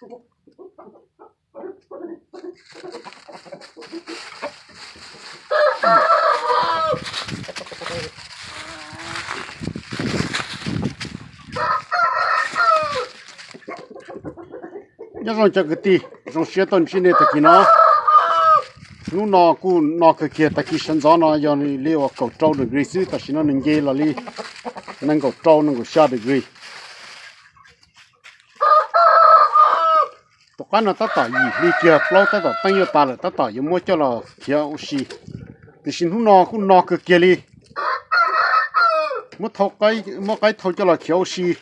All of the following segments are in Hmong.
Nyob zoo cov kwv tij, zoo siab tuaj ntsib nej tag kis no. Hnub no kuj no kawg kiag, tag kis sawv ntxov no yog li uas kaum rau degree xwb, tam sim no nws nce los li nees nkaum rau nees nkaum xya degree. Tus qaib no tab tom yim hli kiag, plaub tab tom teeb yuav tas lawm, tab tom yuav muab coj los khiav ua si. Tiam sis hnub no kuj no kawg kiag li. Muab qaib thau coj los khiav ua si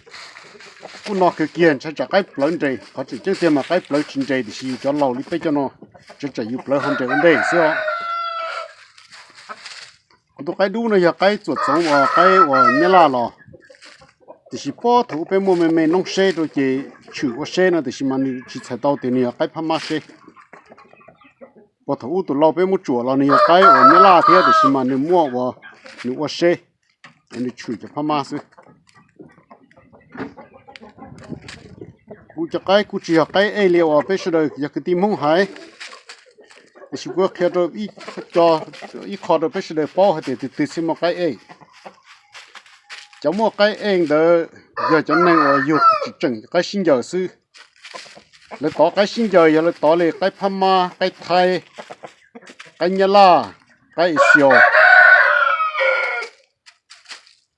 kuj no kawg kiag, ntshai tsam qaib plawv nres. Qhov tseem ceeb tiag mas qaib plawv tsis nres, tiam sis yus cov laus li peb cov no, tseem tsam yus plawv ho nres ua ntej xwb os. Kuv tus qaib dub no yog qaib txuam txoov uas qaib uas nyab laj los, tiam sis puag thaum ub peb muaj me me noob seb rau ces tshwm ua seb no, tiam sis mas nws tsis txhais tau tias nws yog qaib phab mab seb. Puag thaum ub tus lau peb muab tsuam los nws yog qaib uas nyab laj thiab, tiam sis mas nws muaj uas nws ua seb, nws tshwm cov phab mab xwb. Kuv cov qaib kuj tsis yog qaib ej li uas peb sawv daws yog kwv tij Hmoob hais, tiam sis kuv qhia rau ib qho rau peb sawv daws paub hais tias tus twg thiaj muaj qaib ej. Cov muaj qaib ej ntawd yog cov neeg uas yug tsis tseem qaib sib ncaws xwb. Lawv tov qaib sib ncaws yog lawv tov li qaib phab mab, qaib thaib, qaib nyab laj, qaib Axias.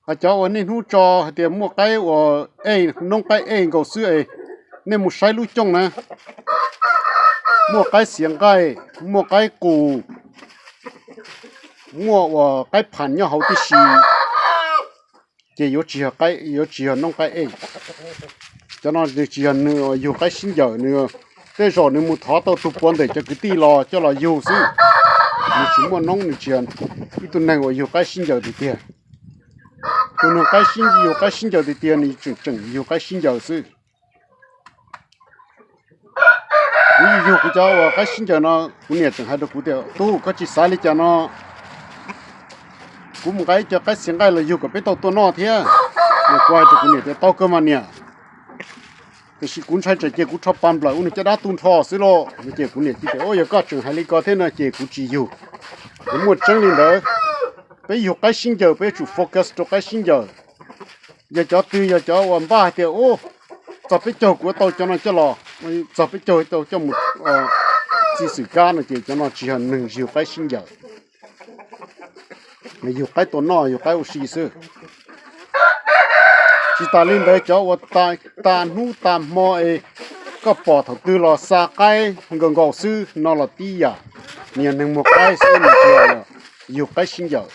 Ho cov uas niaj hnub tso hais tias muaj qaib uas ej, noob qaib ej nkaus xwb es, nej mus saib lub cooj na, muaj qaib xiav nqaij, muaj qaib qus, muaj uas qaib pham nyob hauv tib si, ces yuav tsis yog noob qaib ej. Cov no nws tsis yog nws yug qaib sib ncaws, nws tej zaum nws mus thov tau tus puav ntawm cov kwv tij los coj los yug xwb. Nws tsis muaj noob, nws tsis yog ib tug neeg uas yug qaib sib ncaws tiag tiag. Tus neeg qaib sib yug qaib sib ncaws tiag tiag nws tseem tseem yug qaib sib ncaws xwb. Kuv yug kuv cov uas qaib sib ncaws no, kuv niam tseem hais rau kuv tias, Tub, koj tsis xav li cas no, kuv mus nqa ib co qaib xiav nqaij los yug kom peb tau tuaj noj thiab. Kuv hais rau kuv niam tias, Tau kawg mas niam, tiam sis kuv ntshai tsam ces kuv rho pa nplawm ua nws caj dab tu nrho xwb lauj. No ces kuv niam thiaj tias, Yog koj tseem hais li ko thiab no ces kuv tsis yug. Kuv muaj tseeb li ntawd. Peb yug qaib sib ncaws peb yuav tsum focus rau qaib sib ncaws. Yog cov twg yog cov uas npaj hais tias, Ub, txog peb caug kuv yuav tau cov no coj los, txog peb caug tau coj mus txi xwm kab no ces cov no tsis yog neeg yug qaib sib ncaws, yug qaib tua noj, yug qaib ua si xwb. Tsis tas li ntawd, cov uas tas hnub tas hmo es koj pom thaum twg los xa qaib nkaus nkaus xwb no los tib yam, nws yog neeg muag qaib xwb, nws tsis yog yug qaib sib ncaws.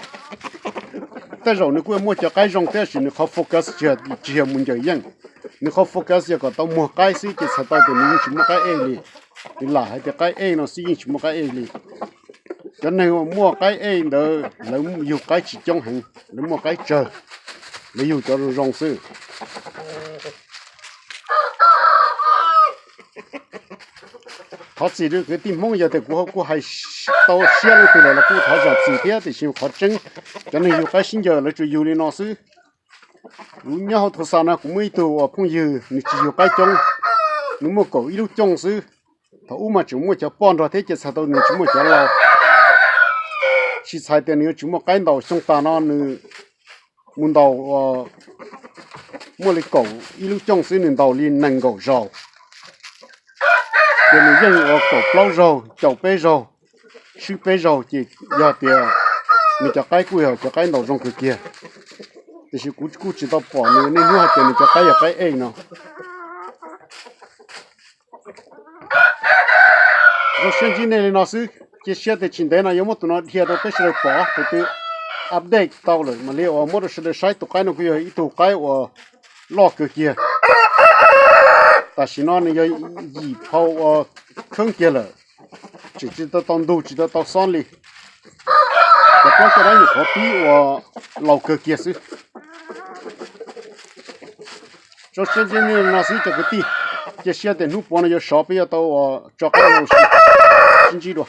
Tej zaum nws kuj muaj cov qaib zoo thiab, tiam sis nws qhov focus tsis yog mus ncaws yeej. Nws qhov focus yog kom tau muag qaib xwb ces txhais tau tias nws yeej tsis muaj qaib ej li. Nws lam hais tias qaib ej no xwb, yeej tsis muaj qaib ej li. Cov neeg uas muaj qaib ej ntawd lawv yug qaib tsis coob heev, lawv muaj qaib tsawg, lawv yug cov zoo zoo xwb. Thov txim rau kwv tij Hmoob, yog tias kuv kuj hais tau siab leej twg lawm los kuj thov zam txim thiab, tiam sis qhov tseeb cov neeg yug qaib sib ncaws lawv tsuas yug li no xwb. Kuv nyob hauv Thoj Xa no kuv muaj ib tug uas phooj ywg, nws tsis yug qaib coob, nws muaj kaum ib lub cooj xwb. Thaum ub mas tseem muaj cov poj nrog thiab ces txhais tau nws tsis muaj cov laus. Tsis txhais tias nws yuav tsis muaj qaib ntaus, xyoo tas no nws mus ntaus, muaj li kaum ib lub cooj xwb nws ntaus li nees nkaum zaus, ces nws yeej ua kaum plaub zaug, caum peb zaug, swb peb zaug, ces yog tias nws cov qaib kuj yog cov qaib ntaus zoo kawg kiag. Tiam sis kuv kuj tsis tau pom nws niaj hnub hais tias nws cov qaib yog qaib ej no. Zoo siab ntsib nej li no xwb, cia siab tias tsis ntev no yuav muab tus no dhia rau peb sawv daws pom, tus twg update tau lawm mam li uas muab rau sawv daws saib. Tus qaib no kuj yog ib tug qaib uas loj kawg kiag. Tam sim no nws yog yim phau uas khwb kiag lawm, tseem tsis tau tau ntug, tsis tau tau xob li. Cov plaub caj dab nyuam qhuav pib uas laus kawg kiag xwb. Zoo siab ntsib nej li no xwb cov kwv tij, cia siab tias hnub puav no yuav sov peb yuav tau uas tso qaib ua si. Sib ntsib dua.